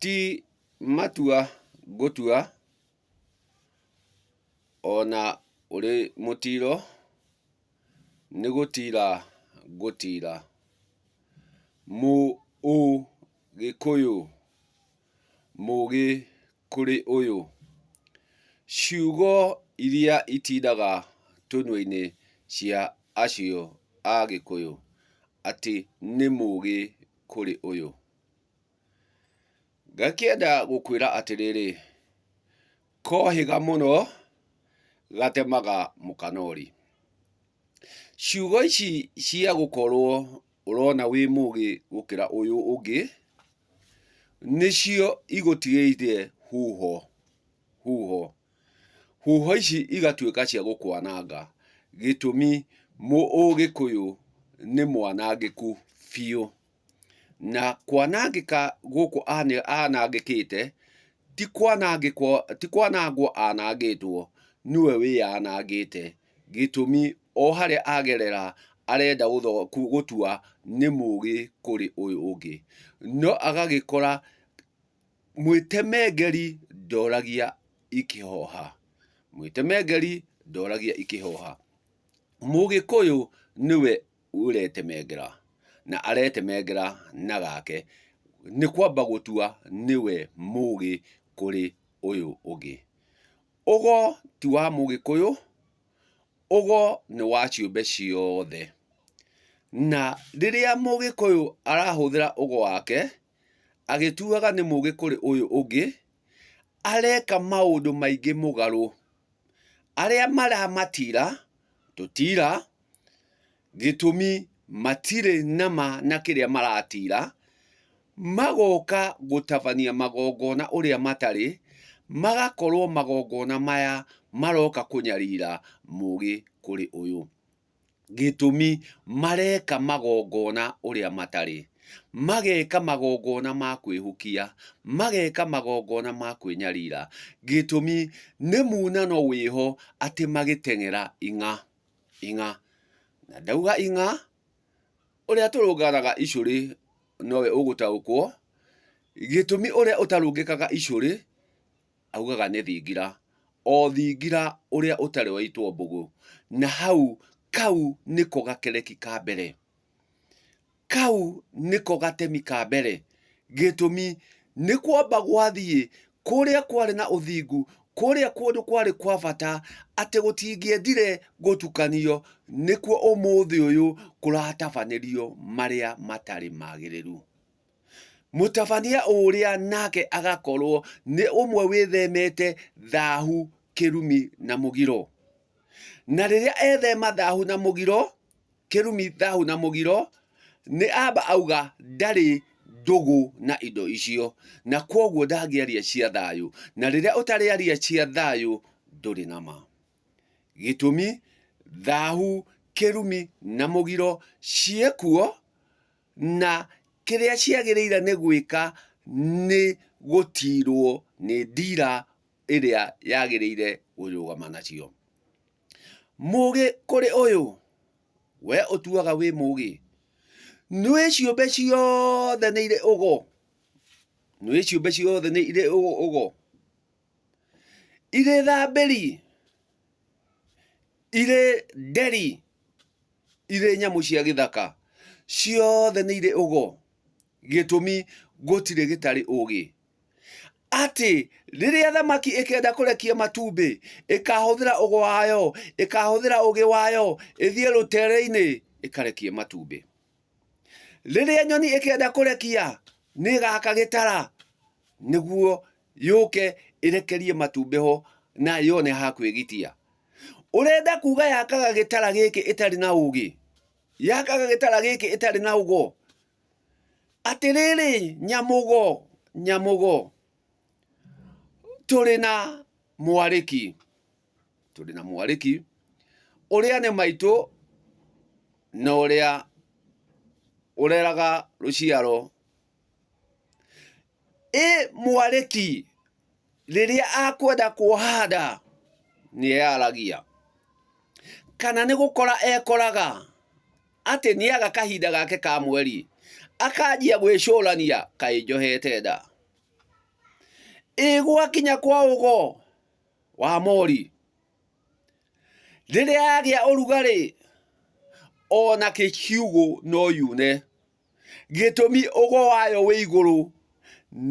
Ti matua ngũtua ona ũrĩ mũtiro, nĩ gũtira ngũtira. Mũ-ũ-Gĩkũyũ mũgĩ kũrĩ ũyũ. Ciugo iria itindaga tũnua-inĩ cia acio a Gĩkũyũ atĩ nĩ mũgĩ kũrĩ ũyũ. Ngakĩenda gũkwĩra atĩrĩrĩ, kohĩga mũno gatemaga mũkanori. Ciugo ici cia gũkorwo ũrona wĩ mũgĩ gũkĩra ũyũ ũngĩ, nĩcio igũtigĩire huho, huho. Huho ici igatuĩka cia gũkwananga, gĩtũmi mũũgĩkũyũ nĩ mwanangĩku biũ. Na kwanangĩka gũkũ anangĩkĩte, ti kwanangĩkwo, ti kwanangwo anangĩtwo, nĩwe wĩyanangĩte. Gĩtũmi o harĩa agerera arenda gũtua nĩ mũgĩ kũrĩ ũyũ ũngĩ. No agagĩkora mwĩtemengeri ndoragia ikĩhoha. Mwĩtemengeri ndoragia ikĩhoha. Mũgĩkũyũ nĩwe ũretemengera, na aretemengera na gake, nĩ kwamba gũtua nĩwe mũgĩ kũrĩ ũyũ ũngĩ. Ũgo ti wa mũgĩkũyũ, ũgo nĩ wa ciũmbe ciothe. Na rĩrĩa mũgĩkũyũ arahũthĩra ũgo wake, agĩtuaga nĩ mũgĩ kũrĩ ũyũ ũngĩ, areka maũndũ maingĩ mũgarũ. Arĩa maramatira, tũtira, Gĩtũmi matirĩ na ma na kĩrĩa maratira, magoka gũtabania magongona ũrĩa matarĩ, magakorwo magongona maya maroka kũnyarira mũgĩ kũrĩ ũyũ. Gĩtũmi mareka magongona ũrĩa matarĩ, mageka magongona ma kwĩhukia, mageka magongona ma kwĩnyarira. Gĩtũmi nĩ munano wĩho atĩ magĩteng'era ing'a. Ing'a. Na ndauga ing'a, ũrĩa tũrũnganaga icũrĩ nowe ũgũtaũkwo, gĩtũmi ũrĩa ũtarũngĩkaga icũrĩ, augaga nĩ thingira, o thingira ũrĩa ũtarĩ waitwo mbũgũ. Na hau, kau nĩko gakereki ka mbere. Kau nĩko gatemi ka mbere. Gĩtũmi, nĩ kwamba gwathiĩ kũrĩa kwarĩ na ũthingu, kũrĩa kũndũ kwarĩ kwa bata, atĩ gũtingĩendire gũtukanio, nĩkuo ũmũthĩ ũyũ kũratabanĩrio marĩa matarĩ magĩrĩru. Mũtabania ũrĩa nake agakorwo nĩ ũmwe wĩthemete thahu, kĩrumi na mũgiro. Na rĩrĩa ethema thahu na mũgiro, kĩrumi, thahu na mũgiro, nĩ amba auga ndarĩ ndũgũ na indo icio, na kwoguo ndangĩaria cia thayũ, na rĩrĩa ũtarĩaria cia thayũ ndũrĩ na ma. Gĩtũmi, thahu, kĩrumi na mũgiro ciĩkuo na kĩrĩa ciagĩrĩire nĩ gwĩka nĩ gũtirwo nĩ ndira ĩrĩa yagĩrĩire kũrũgama nacio. Mũgĩ kũrĩ ũyũ, we ũtuaga wĩ mũgĩ, nĩũĩ ciũmbe ciothe nĩ irĩ ũgo, nĩũĩ ciũmbe ciothe nĩ irĩ ũgo, irĩ thambĩri, irĩ nderi, irĩ nyamũ cia gĩthaka, ciothe nĩ irĩ ũgo, gĩtũmi gũtirĩ gĩtarĩ ũgĩ. Atĩ rĩrĩa thamaki ĩkenda kũrekia matumbĩ, ĩkahũthĩra ũgo wayo, ĩkahũthĩra ũgĩ wayo, ĩthiĩ rũtere-inĩ ĩkarekie matumbĩ. Rĩrĩa nyoni ĩkenda kũrekia, nĩ ĩgaka gĩtara nĩguo yũke ĩrekerie matumbĩ ho na yone ha kwĩgitia. Ũrenda kuga yakaga gĩtara gĩkĩ ĩtarĩ na ũgĩ? Yakaga gĩtara gĩkĩ ĩtarĩ na ũgo? Atĩrĩrĩ nyamũgo, nyamũgo, tũrĩ na mwarĩki, tũrĩ na mwarĩki, ũrĩa nĩ maitũ na ũrĩa ũreraga rũciaro. Ĩ mwarĩki rĩrĩa akwenda kuoha nda nĩ eyaragia? Kana nĩ gũkora ekoraga? Atĩ nĩaga kahinda gake ka mweri, akanjia gwĩcũrania kaĩ njohete nda. Ĩ gwakinya kwa ũgo wa mori, rĩrĩa yagĩa ũrugarĩ ona kĩciugũ no yune. Gĩtũmi ũgo wayo wĩ igũrũ,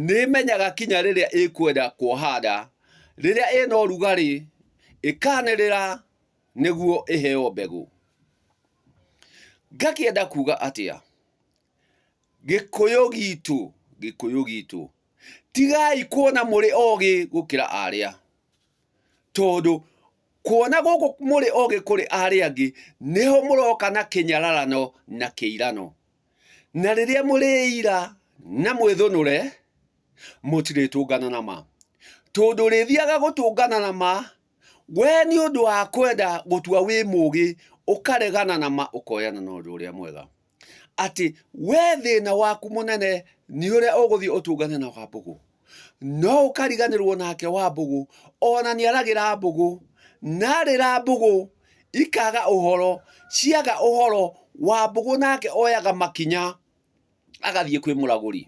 nĩmenyaga kinya rĩrĩa ĩkwenda kuoha nda, rĩrĩa ĩna ũrugarĩ ĩkanĩrĩra nĩguo ĩheo mbegũ. Ngakĩenda kuga atĩa? Gĩkũyũ gitũ, Gĩkũyũ gitũ, tigai kuona mũrĩ ogĩ gũkĩra arĩa, tondũ kuona gũkũ mũrĩ ogĩ kũrĩ arĩa angĩ, nĩho mũroka na kĩnyararano na kĩirano. Na rĩrĩa mũrĩira na mwĩthũnũre, mũtirĩtũngana na ma. Tondũ ũrĩthiaga gũtũngana na ma, we nĩ ũndũ wa kwenda gũtua wĩ mũgĩ, ũkaregana na ma ũkoyana na ũndũ ũrĩa mwega. Atĩ we thĩna waku mũnene nĩ ũrĩa ũgũthiĩ ũtũngane na Wambũgũ. No ũkariganĩrwo nake Wambũgũ, ona nĩ aragĩra mbũgũ, na arĩra mbũgũ ikaga ũhoro, ciaga ũhoro, Wambũgũ nake oyaga makinya agathiĩ kwĩ mũragũri.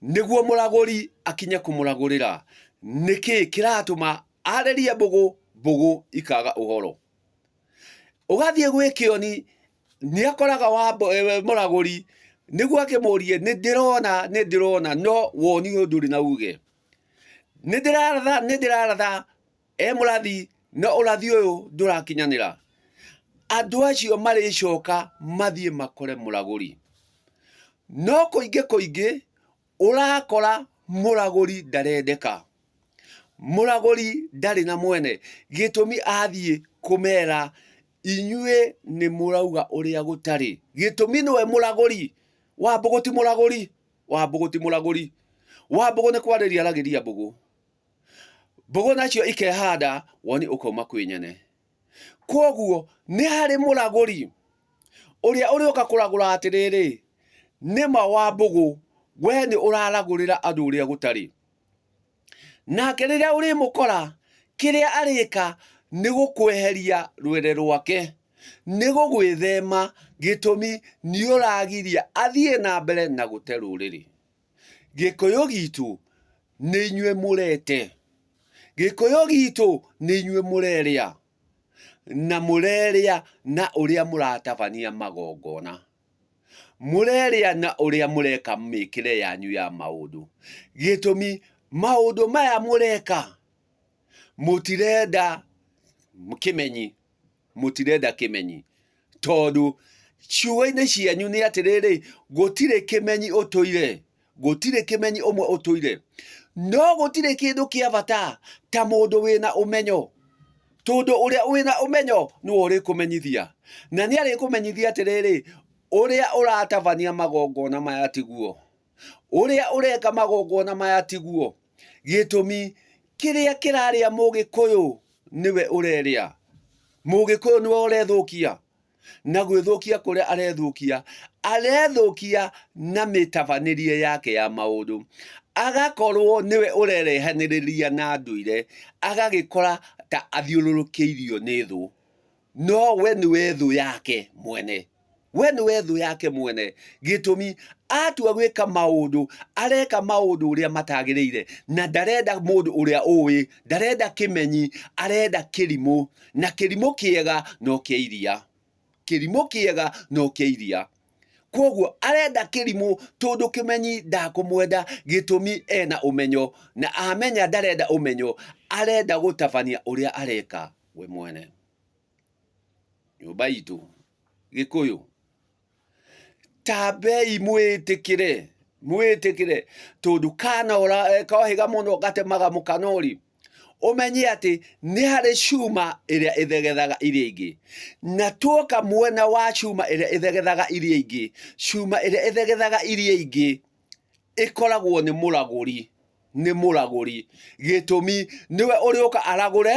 Nĩguo mũragũri akinye kũmũragũrĩra nĩkĩ kĩratũma arĩrie mbũgũ, mbũgũ ikaga ũhoro. Ũgathiĩ gwĩ kĩoni nĩ akoraga mũragũri nĩguo akĩmũrie nĩ ndĩrona nĩ ndĩrona no woni ũyũ ndũrĩ na uge. Nĩ ndĩraratha nĩ ndĩraratha e mũrathi no ũrathi ũyũ ndũrakinyanĩra. Andũ acio marĩcoka mathiĩ makore mũragũri. No kũingĩ kũingĩ ũrakora mũragũri ndarendeka. Mũragũri ndarĩ na mwene, gĩtũmi athiĩ kũmera inyuĩ nĩ mũrauga ũrĩa gũtarĩ. Gĩtũmi nĩwe mũragũri, Wambũgũ ti mũragũri, Wambũgũ ti mũragũri. Wambũgũ nĩ kwarĩria aragĩria mbũgũ. Mbũgũ nacio ikehanda, woni ũkauma kwĩ nyene. Kwoguo nĩ harĩ mũragũri ũrĩa ũrĩũka kũragũra atĩrĩrĩ, nĩma Wambũgũ we nĩ ũraragũrĩra andũ ũrĩa gũtarĩ. Nake rĩrĩa ũrĩmũkora, kĩrĩa arĩka nĩ gũkweheria rwere rwake, nĩ gũgwĩthema, gĩtũmi nĩ ũragiria athiĩ na mbere na gũte rũrĩrĩ. Gĩkũyũ gitũ nĩ inyuĩ mũrete, Gĩkũyũ gitũ nĩ inyuĩ mũrerĩa, na mũrerĩa na ũrĩa mũratabania magongona. Mũrerĩa na ũrĩa mũreka mĩkĩre yanyu ya maũndũ. Gĩtũmi, maũndũ maya mũreka, mũtirenda kĩmenyi, mũtirenda kĩmenyi. Tondũ ciugo-inĩ cianyu nĩ atĩrĩrĩ, gũtirĩ kĩmenyi ũtũire, gũtirĩ kĩmenyi ũmwe ũtũire. No gũtirĩ kĩndũ kĩa bata ta mũndũ wĩna ũmenyo. Tondũ ũrĩa wĩna ũmenyo nĩwe ũrĩkũmenyithia. Na nĩ arĩkũmenyithia atĩrĩrĩ, ũrĩa ũratabania magongona maya tiguo. Ũrĩa ũreka magongona maya tiguo. Gĩtũmi, kĩrĩa kĩrarĩa mũgĩkũyũ nĩwe ũrerĩa. Mũgĩkũyũ nĩwe ũrethũkia. Na gwĩthũkia kũrĩa arethũkia, arethũkia na mĩtabanĩrie yake ya maũndũ. Agakorwo nĩwe ũrerehanĩrĩria na ndũire, agagĩkora ta athiũrũrũkĩirio nĩ thũ. No we nĩwe thũ yake mwene. We nĩwe thũ yake mwene. Gĩtũmi, atua gwĩka maũndũ, areka maũndũ ũrĩa matagĩrĩire, na ndarenda mũndũ ũrĩa ũĩ, ndarenda kĩmenyi, arenda kĩrimũ. Na kĩrimũ kĩega no kĩa iria. Kĩrimũ kĩega no kĩa iria. Kwoguo arenda kĩrimũ tondũ kĩmenyi ndakũmwenda gĩtũmi ena ũmenyo na amenya ndarenda ũmenyo arenda gũtabania ũrĩa areka we mwene. Nyũmba itũ Gĩkũyũ Tambei mwĩtĩkĩre, mwĩtĩkĩre tondũ kanora kohĩga mũno gatemaga mũkanori. Ũmenye atĩ nĩ harĩ cuma ĩrĩa ĩthegethaga iria ingĩ. Na tuoka mwena wa cuma ĩrĩa ĩthegethaga iria ingĩ, cuma ĩrĩa ĩthegethaga iria ingĩ ĩkoragwo nĩ mũragũri, nĩ mũragũri. Gĩtũmi nĩwe ũrĩũka aragũre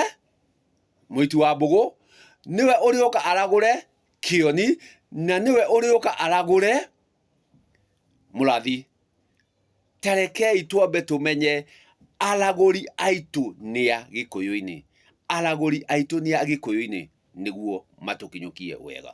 mũiti wa mbũgũ, nĩwe ũrĩũka aragũre Kĩoni, na nĩwe ũrĩũka aragũre mũrathi. Ta rekei twambe tũmenye aragũri aitũ nĩa Gĩkũyũ-inĩ. Aragũri aitũ nĩa Gĩkũyũ-inĩ nĩguo matũkinyũkie wega.